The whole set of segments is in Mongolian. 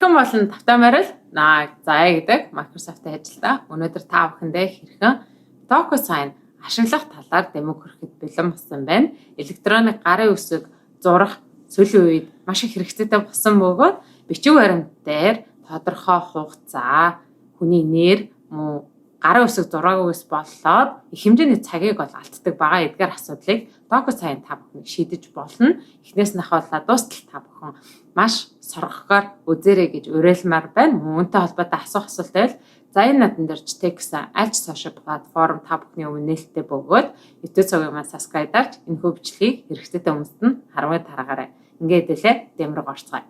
Хэрхэн болон тавтай морил наа заяа гэдэг Microsoft-ийн ажилдаа өнөөдөр та бүхэндээ хэрхэн DocuSign ашиглах талаар дэмэг хүрэхэд бэлэн болсон байна. Электроник гарын үсэг зурах сүүлийн үед маш их хэрэгцээтэй болсон бөгөөд бичиг баримт дээр тодорхой хугацаа, хүний нэр мөн гарын үсэг зураагүйс боллоод их хэмжээний цагийг бол алддаг байгаа. Эдгээр асуудлыг DocuSign та бүхэн шийдэж болно. Эхнээс нь ахуулаад дуустал та бүхэн маш соргогоор үзээрэй гэж уриалмаар байна. Үүнтэй холбоотой асуух асуулт байвал за энэ надан дээр ч текст аль ч social платформ та бүхний өмнө нээлттэй бөгөөд YouTube цогийн маань subscribe дарж энэхүү бичлэгийг хэрэгцээтэй хүмүүст нь харамгай тараагаарай. Ингээд хэлээ дэмрэг орцгоё.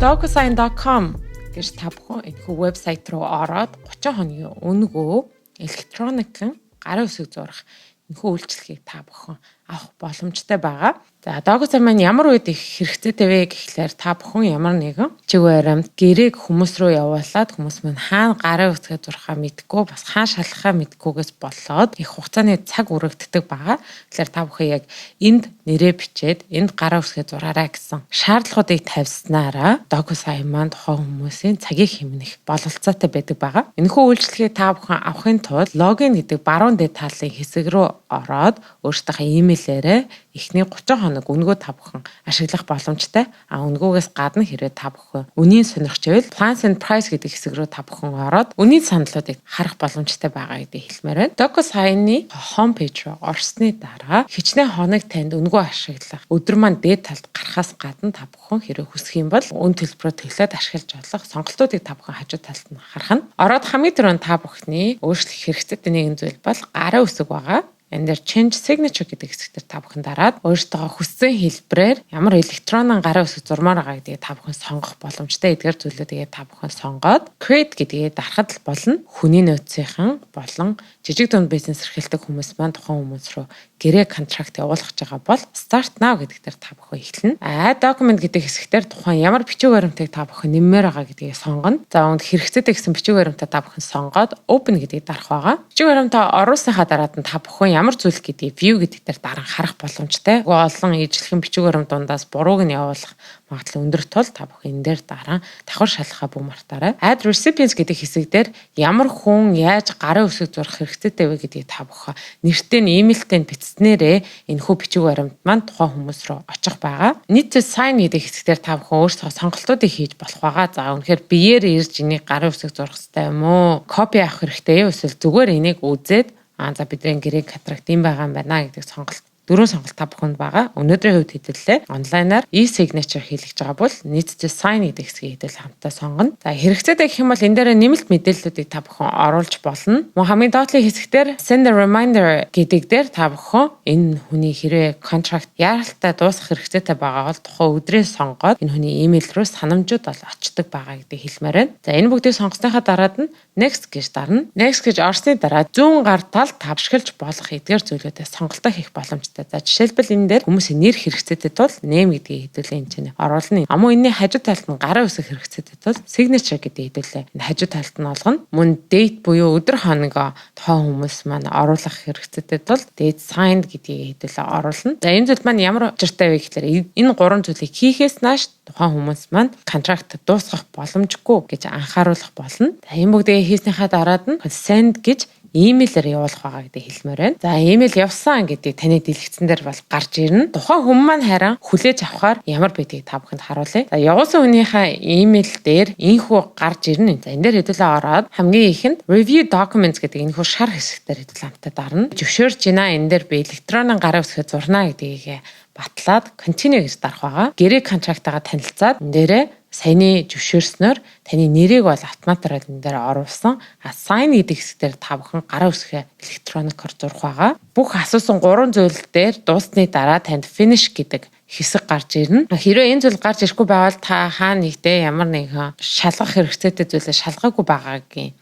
DocuSign.com гэж та бүхэн энэхүү вебсайт руу ороод 30 хоногийн үнэгүй электроникэн гарын үсэг зурах энэхүү үйлчлэгийг та бүхэн авах боломжтой байгаа. За, DocuSign маань ямар үед их хэрэгцээтэй вэ гэхлээр та бүхэн ямар нэгэн чиг баримт гэрээг хүмүүс рүү явуулаад хүмүүс маань хаана гарын үсгээ зурхаа мэдэхгүй, бас хаана шалгахаа мэдэхгүйгээс болоод их хугацааны цаг үрэгддэг байгаа. Тэгэхээр та бүхэн яг энд нэрээ бичээд энд гарын үсгээ зураарай гэсэн шаардлагуудыг тавьснараа DocuSign маань тухайн хүмүүсийн цагийг хэмнэх бололцоотой байдаг байгаа. Энэхүү үйлчлэгийг та бүхэн авахын тулд логин гэдэг баруун дээд талын хэсэг рүү ороод өөрсдийнхээ имэйлээрээ эхний 30 хоног үнэгүй та бүхэн ашиглах боломжтой. А үнэгүйгээс гадна хэрвээ та бүхэн үнийн сонирхч байвал Plans and Price гэдэг хэсэг рүү та бүхэн ороод үнийн саналуудыг харах боломжтой байгаа гэдгийг хэлмээр байна. DocuSign-ы home page руу орсны дараа хичнээн хоног танд үнэгүй ашиглах өдөр маань дээд талд гарахаас гадна та бүхэн хэрвээ хүсэх юм бол үн төлбөрөө төлөөд ашиглаж болох сонголтуудыг та бүхэн хажуу талд нь харах нь. Ороод хамгийн түрүүнд та бүхний өөрчлөх хэрэгцээтэй нэгэн зүйл бол гарын үсэг байгаа. Энэ дээр change signature гэдэг хэсэг дээр та бүхэн дараад өөртөө хүссэн хэлбэрээр ямар электронын гарын үсэг зурмаар байгаа гэдгийг та бүхэн сонгох боломжтой. Эдгээр зүйлүүдийг та бүхэн сонгоод create гэдгээ дарахад л болно. Хүний нөөцийнхэн болон жижиг дунд бизнес эрхэлдэг хүмүүс маань тухайн хүмүүс рүү гэрээ contract явуулах гэж байгаа бол start now гэдэг дээр та бүхэн эхэлнэ. Add document гэдэг хэсэг дээр тухайн ямар бичиг баримтыг та бүхэн нэммээр байгаа гэдгийг сонгоно. За, үүнд хэрэгцээтэй гэсэн бичиг баримтаа та бүхэн сонгоод open гэдгийг дарах байгаа. Бичиг баримтаа оруулсныхаа дараа нь та бүхэн ямар зүйл гэдгийг view гэдэг дээр даран харах боломжтой. Олон ижлэхэн бичиг баримт дундаас бурууг нь явуулах магадлал өндөр тул та бүхэн энэ дээр даран давхар шалгахаа бүү мартаарай. Add recipients гэдэг хэсэг дээр ямар хүн яаж гарын үсэг зурах хэрэгцээтэй вэ гэдгийг та бүхэн нэртэй нь имэйлтэй нь бичснээрээ энэхүү бичиг баримт маань тухайн хүмүүс рүү очих байгаа. Need to sign гэдэг хэсэг дээр та бүхэн өөрсдөө сонголтуудыг хийж болох байгаа. За, үнэхээр биеэр ирж энийг гарын үсэг зурах хэрэгтэй юм уу? Copy авах хэрэгтэй юу? Эсвэл зүгээр энийг үзээд аа, за, бидний гэрээ contract юм байгаа юм байна гэдэг сонголт, дөрвөн сонголт та бүхэнд байгаа. Өнөөдрийн хувьд хэдүүлээ онлайнаар e-signature хийлгэж байгаа бол need to sign гэдэг хэсгийг хэдүүл хамтдаа сонгоно. За, хэрэгцээтэй гэх юм бол энэ дээр нэмэлт мэдээллүүдийг та бүхэн оруулж болно. Мөн хамгийн доотлын хэсэг дээр send a reminder гэдэг дээр та бүхэн энэ хүний хэрвээ contract яаралтай дуусгах хэрэгцээтэй байгаа бол тухайн өдрийг сонгоод энэ хүний имэйл рүү санамжууд бол очдог байгаа гэдгийг хэлмээр байна. За, энэ бүгдийг сонгосныхаа дараад нь next гэж дарна. Next гэж орсны дараа зүүн гар талд тавшиглаж болох эдгээр зүйлүүдээ сонголтоо хийх боломжтой. За, жишээлбэл, энэ дээр хүмүүсийн нэр хэрэгцээтэй тул name гэдгийг хэдүүлээ энэ чинь оруулна. А мөн энэний хажуу талд нь гарын үсэг хэрэгцээтэй тул signature гэдгийг хэдүүлээ энэ хажуу талд нь олгоно. Мөн date буюу өдөр хоногоо тухайн хүмүүс маань оруулах хэрэгцээтэй тул date signed гэдгийг хэдүүлээ оруулна. За, энэ зүйл маань ямар учиртай вэ гэхээр энэ гурван зүйлийг хийхээс нааш тухайн хүмүүс маань contract дуусгах боломжгүй гэж анхааруулах болно. За, энэ бүгдийг хийснийхаа дараад нь send гэж имэйлээр явуулах байгаа гэдгийг хэлмээр байна. За, имэйл явсан гэдгийг таны дэлгэцэн дээр бол гарч ирнэ. Тухайн хүн маань харин хүлээж авахаар ямар байдгийг та бүхэнд харуулъя. За, явуулсан хүнийхээ имэйл дээр инхүү гарч ирнэ. За, энэ дээр хэдүүлээ ороод хамгийн ихэнд review documents гэдэг энэхүү шар хэсэг дээр хэдүүлээ хамтаа дарна. Зөвшөөрч байна. Энэ дээр би электронын гарын үсгээ зурна гэдгийг батлаад continue гэж дарах байгаа. Гэрээ contract-аагаа танилцаад энэ дээрээ саяны зөвшөөрснөөр таны нэрийг бол автоматар энэ дээр оруулсан. А sign гэдэг хэсэг дээр та бүхэн гарын үсгээ электроникоор зурах байгаа. Бүх асуусан гурван зүйл дээр дууссаны дараа танд finish гэдэг хэсэг гарч ирнэ. Хэрвээ энэ зүйл гарч ирэхгүй байвал та хаа нэгтээ ямар нэгэн шалгах хэрэгцээтэй зүйлээ шалгаагүй байгаагийн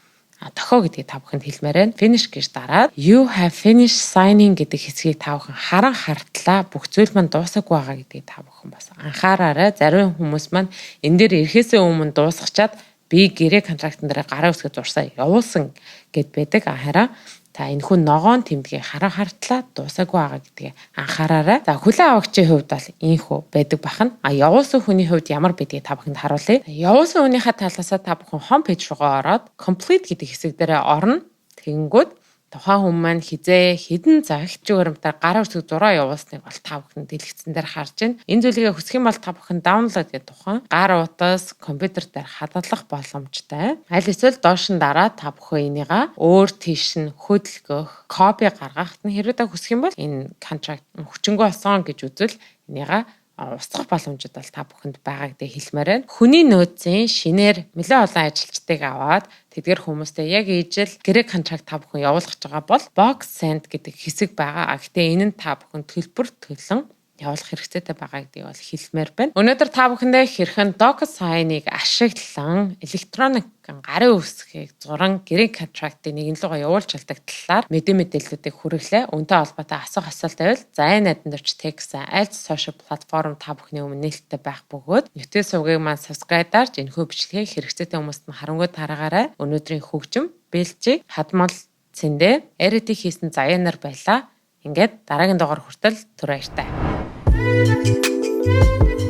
дохио гэдгийг та бүхэнд хэлмээр байна. Finish гэж дараад you have finished signing гэдэг хэсгийг та бүхэн харан хартлаа бүх зүйл маань дуусаагүй байгаа гэдгийг та бүхэн бас анхаараарай. Зарим хүмүүс маань энэ дээр ирэхээсээ өмнө дуусгачаад би гэрээ contract-н дээр гараа үсгээ зурсаа явуулсан гэд байдаг. Харин Та энэхүү ногоон тэмдгийг харан хартлаа дуусаагүй байгаа гэдгээ анхаараарай. За, хүлээн авагчийн хувьд бол ийнхүү байдаг бахна. А явуулсан хүний хувьд ямар байдгийг та бүхэнд харуулъя. Явуулсан хүнийхээ талаасаа та бүхэн home page руугаа ороод complete гэдэг хэсэг дээрээ орно. Тэгэнгүүт тухайн хүн маань хэзээ, хэдэн цагт чигээр гарын үсэг зураа явуулсныг бол та бүхэн дэлгэцэн дээр харж байна. Энэ зүйлийг хүсэх юм бол та бүхэн download гэдэг тухайн гар утас, компьютер дээр хадгалах боломжтой. Аль эсвэл доош нь дараа та бүхэн энийга өөр тийш нь хөдөлгөх, copy гаргахт нь хэрвээ та хүсэх юм бол энэ contract хүчингүй болсон гэж үзвэл энийга устгах боломжууд бол та бүхэнд байгаа гэдэг хэлмээр байна. Хүний нөөцийн шинээр нэлээд олон ажилчдыг аваад тэдгэр хүмүүстэй яг ижил гэрээ contract та бүхэн явуулах гэж байгаа бол box send гэдэг хэсэг байгаа. А гэхдээ энэ нь та бүхэн төлбөр төлөн явуулах хэрэгцээтэй байгаа гэдгийг бол хэлмээр байна. Өнөөдөр та бүхэндээ хэрхэн DocuSign-ыг ашиглан электроник гарын үсгийг зуран гэрээ contract ыг нэгэн лугаа явуулж чаддаг талаар мэдээллүүдийг хүргэлээ. Үүнтэй холбоотой асуух асуулт байвал зайн найдан дөрч текст аль social платформ та бүхний өмнө нээлттэй байх бөгөөд YouTube сувгийг маань subscribe дарж энэхүү бичлэгийг хэрэгцээтэй хүмүүст нь харамгүй тараагаарай. Өнөөдрийн хөгжим бэлжиг хадмал цэндэ edit хийсэн заяанаар байлаа. Ингээд дараагийн дугаар хүртэл түр баяртай. Thank you.